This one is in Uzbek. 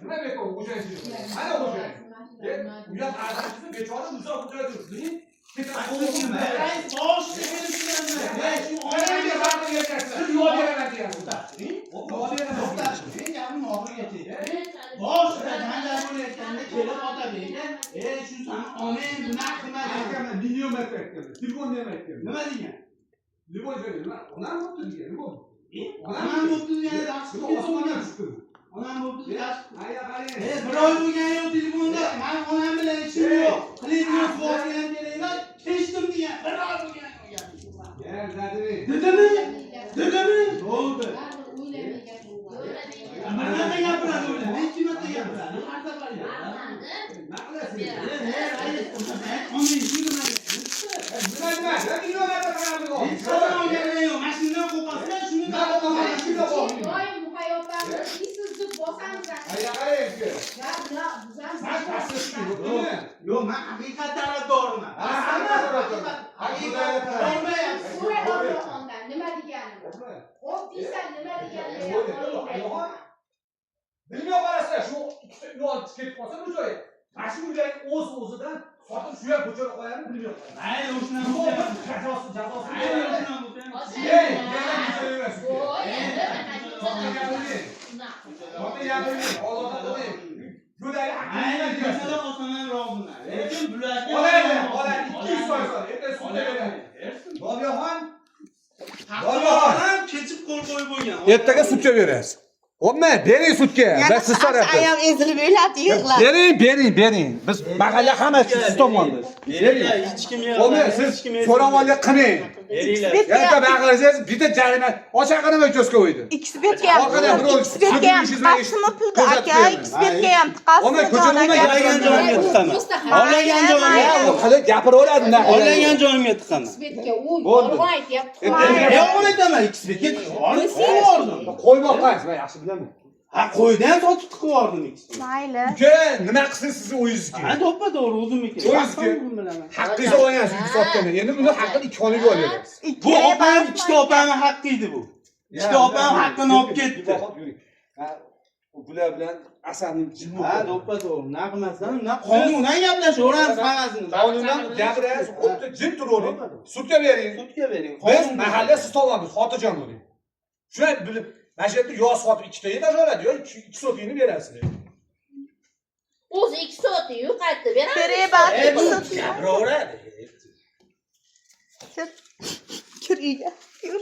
Nima bekor xo'jayin? Mana xo'jayin. Ular qarashni bechora uzoq joyda turibdi. Nima? Boshida kelib turganman. Shu Onamga onamga vaqtni beryapsiz. Siz yo'l beraman deyapsiz. Yo'l beraman. To'xtab, gapimni oxirigacha aytay. Boshida janjal bo'layotganda kelib Otabek aka, "Ey, shu sani onang bunaqa qilmadi." Aytganman, million marta aytganman. Telefonda ham aytganman. Nima degan? Любой joyda nima? Onam bo'pti degan, nima bo'ldi? Onam bo'pti degani yaxshi. Nima osmondan tushdi? Onam bo'pti yaxshi. Aya qarang. E, bir oy bo'lgani yo'q telefonda. Mani onam bilan ishim yo'q. Qilaydigan suvosi ham kerak emas. Kechdim degan. Bir oy bo'lgani yo'q. Gel Zadibek. Dedimi? Dedimi? Bo'ldi. Bir marta gapiradi ular. Ikki marta gapiradi. Har safar gapiradi. Nima qilasiz? E, rais, onang shu nima? Nima nima? Ya million marta qarab Hech qachon olgani yo'q. Mana shundan qo'rqasizlar, shuni Nima qo'rqaman? Shundan qo'rqmayman. Doim Muhayyo opamni siz deb bosamiz. Aya qarang. Ya, Sen pastga tushdi. Yo'q, men haqiqat tarafdoriman. Ha, haqiqat tarafdori. Haqiqat olmayapsiz. So'ra Domlaxondan nima deganini. Xo'p deysan, nima deganini. Bilmay qolasizlar, shu ikkita uy ketib qolsa bu joyga. Mana shu uylarning o'z o'zidan sotib shu ham ko'chada qo'yarmi bilmay qolaman. Mayli, o'shadan Bu bo'lsa ham. jazosi jazosi. Mayli, o'shadan bo'lsa ham. Ey, yana ko'chada emas. To'xta gapirmang. To'xta gapirmang. Ollohdan qo'ying. Yo'lagi Mayli, haqqini ko'chada qolsam ham roziman. Lekin bularga Oladi, oladi. 200 so'm sol. Erta sudda beradi. Bobiyaxon, Boboxon kechib qo'l qo'yib bo'lgan. Ertaga sudga berasiz. Xo'pmi? Bering sudga. Yana Biz siz so'rayapmiz. ayam ezilib o'ladi, yig'lab. Bering, bering, bering. Biz mahalla hammasi siz tomonda. Beringlar, hech kim Xo'pmi? yig'lamadi, Siz hech kim ezilmadi. so'rovonlik qilmang. Beringlar. Ikkisi Erta baqirsangiz bitta jarima oshaqini uchastkovoydi. Ikkisi betga ham, Orqadan birov ikkisi betga ham sudning tiqasizmi pulni ko'rsatib aka, beraman. ikkisi betga ham Ona tiqasizmi ko'chada jon nima aka? Olagan joyimga tiqaman. Olagan joyimga. U qilib gapiraveradi unaqa. Olagan joyimga tiqaman. Svetga u Bo'ldi. yolg'on aytyapti. Mayli. Yolg'on aytaman, ikkisi betga tiqib yubordim. Qo'ymoqqa, men yaxshi bilaman. Ha, qo'yda ham sotib tiqib yubordim ikkisini. Mayli. Uka, nima qilsin sizni o'zingizniki? Ha, to'ppa to'g'ri o'zimniki. O'zingizniki. Bilaman. Haqqingizni olgansiz uyni sotganda. Endi buni haqqini ikki xonaga olib berasiz. Bu opam, ikkita opamning haqqi edi bu. Ikkita opam haqqini olib ketdi. Ha, bular bilan asabim jim Ha, to'ppa to'g'ri. Na qilmasdan, na qonunan gaplashaveramiz hammasini. Qonundan gapirasiz, xuddi jim turavering. Sudga bering. Sudga bering. Biz Qonun mahalla siz tomonmiz, xotirjam bo'ling. Shuni bilib, mana shu yerda yo sotib ikkita etaj oladi, yo ikki sotingni berasiz. O'zi 2 soatni yo'qotdi, beramiz. Kerak bor, E, bu ikki soat. gapiraveradi. Kir, kir uyga. Yur.